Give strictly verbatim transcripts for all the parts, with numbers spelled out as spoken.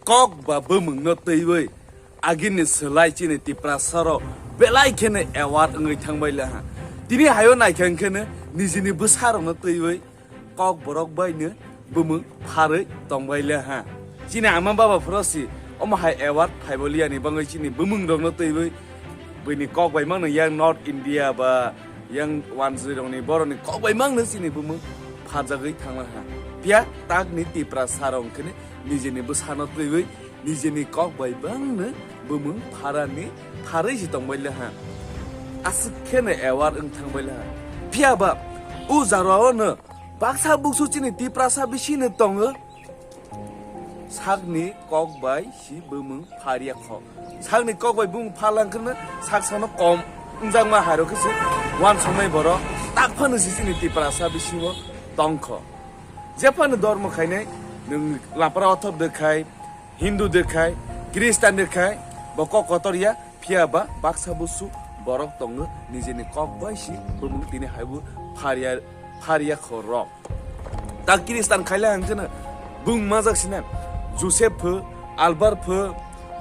Kok ba bumung no twiwi agini swlai chini Tiprasa rok belai kheno aware wngwi thangbai laha. Tini hayo naikha kheno nijini bwsa rok no twiwi kok borok bai no bumung pharwi tongbai laha. Chini ama baba phoro si omo hai aware phaibo liyani bangwi chini bumung rok no twiwi buini kok bai mangno yang North India ba yang wanjwi rokni borokni kok bai mangno chini bumung pharjagwi thanglaha. Phiya takni Tiprasa rok kheno nijini bwsano twiwi nijini kok bai bangno bumung pharani pharwi si tongbai laha. Aswk kheno aware wng thangbai laha. Phiya ba o jaro no baksa buksu chini Tiprasa bisino tongo. Sakni kok bai si bumung pharya kho. Sakni kok bai bumung pharlang kheno saksano kom wngjakma hairo khe se wansuknai borok tak phano si chini Tiprasa bisingo tongkho. Jephano dormo khainai nwng lapra othop de khai, Hindu de khai, Christian de khai, bo kok kotor ya, phiya ba baksa busu borok tongo nijini kok bai si bumung tini haibo pharya, pharya kho rok. Ta Christian khaila hwnkhe no bung majak sina Joseph pho, Albert pho,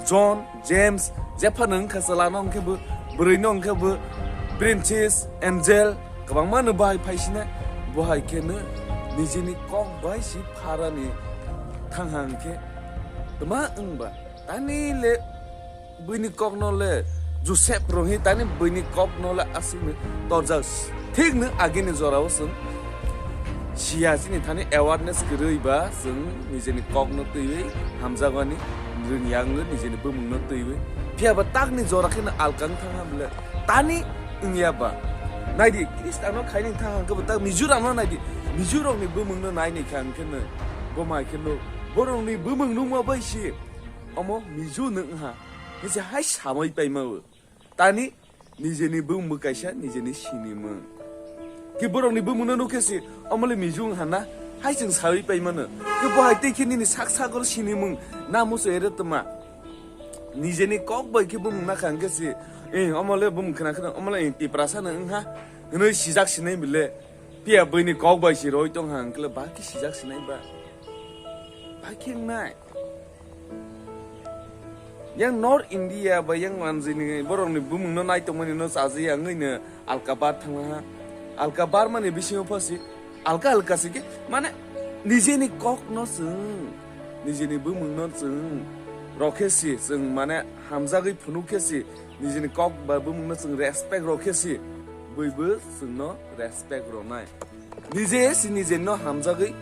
John, James, jephano wngkha chwla no hwnkhe bo, bwrwi no hwnkhe bo, Princess, Angel, kwbangma no bahai phaisina, bo hai khe no nijini kok bai si pharani thangha hwnkhe tma wngba tani le buini kok no le Joseph rohi tani buini kok no le aswk ni torjak thik no agini jora o chwng siya chini thani awareness kwrwi ba chwng nijini kok no twiwi hamjakmani rwngya wngwi nijini bumung no twiwi phiya ba takni jora khe no alkang thangha bwle tani wngya ba naidi Khristan no khaini thangha hwnkhe bo tak Mizoram no naidi Mizo rokni bumung no naini kha hwnkhe no bo mai khe no borokni bumung nungma bai si omo Mizo no wngha. Hese hai samai paima o. Tani nijeni bumung bo kaisa nijeni sinimung. Ki borokni bumungno nukhe si omole Mizo wng hana hai chwng sawi paimano. Ki bo hai tei khe nini sak sagor sinimung na muchung ere tma. Nijeni kok bai khe bumung nakha hwnkhe si, eh, omole bumung khna khna omole, eh, Tiprasa no wngha hwnwi sijak sinai bile. Phiya buini kok bai si roi tongha hwnkhe ba khe sijak sinai ba. Ba khe wngnai. Yang North India ba yang manjini borokni bumungno naitongmani no chajiya wngwi no alka bar thanglaha. Alka bar mani bisingo phosi alka alka si khe mane nijeni kokno chwng, nijeni bumungno chwng rokhe si chwng mane hamjagwi phunuk khe si nijeni kok ba bumungno chwng respect rokhe si buibo chwngno respect ronai. Nije si nije no hamjagwi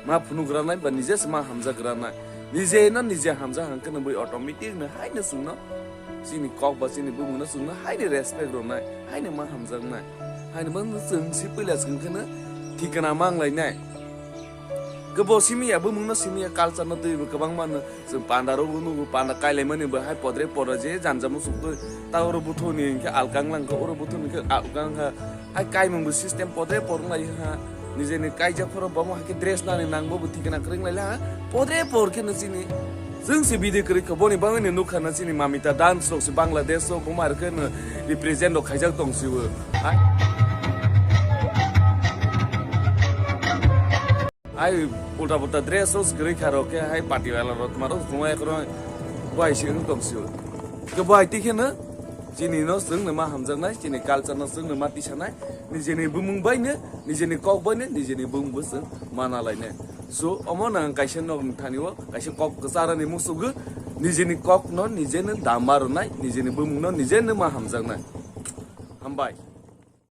ma phunuk ranai ba nije si ma hamjak ranai. Nije no nije hamjak hangkhe no bui automatic no hai no chwngno chini kok ba chini bumung no chwngno hai ni respect ronai, hai ni ma hamjaknai. Hai ni ma chwng si puila chwng khe no thikana ma wng lainai. Kebo simi ya bumung no simi ya culture no twi bo kwbang ma no. Chwng panda rok bo nugo, panda kailaimani bo hai podre podra je janja muchuk twi. Ta oro buthuni hinkhe alkang lang kha, oro buthuni hinkhe alkang kha. Hai kaimung bo system podre por wng lai ha. Nijeni kaijak phoro bomo hai khe dress nani nang bo bo thikna kwrwng lai ha. Podre por khe no chini. Chwng se bidi kwrwi kha, boni bagwi no nukha na chini Mamita dance rok se Bangladesh rok bo mar khe no represent rok khaijak tong si o. Hai. Hai ulta pulta dress rok se kwrwi kha rok khe hai party wala rok tma rok tongma ekhoroi bai se wng tong si o. Khe bai twi khe no chini no chwng no ma hamjaknai, chini culture no chwng no ma tisanai, nijeni bumung bai no, nijeni kok bai no, nijeni bumung bo chwng mana lainai. So omo no ang kaisa nog ni thani o kaisa kok kwcharani musugo, nijeni kok no nije no dama rwnai, nijeni bumung no nije no ma hamjaknai. Hambai.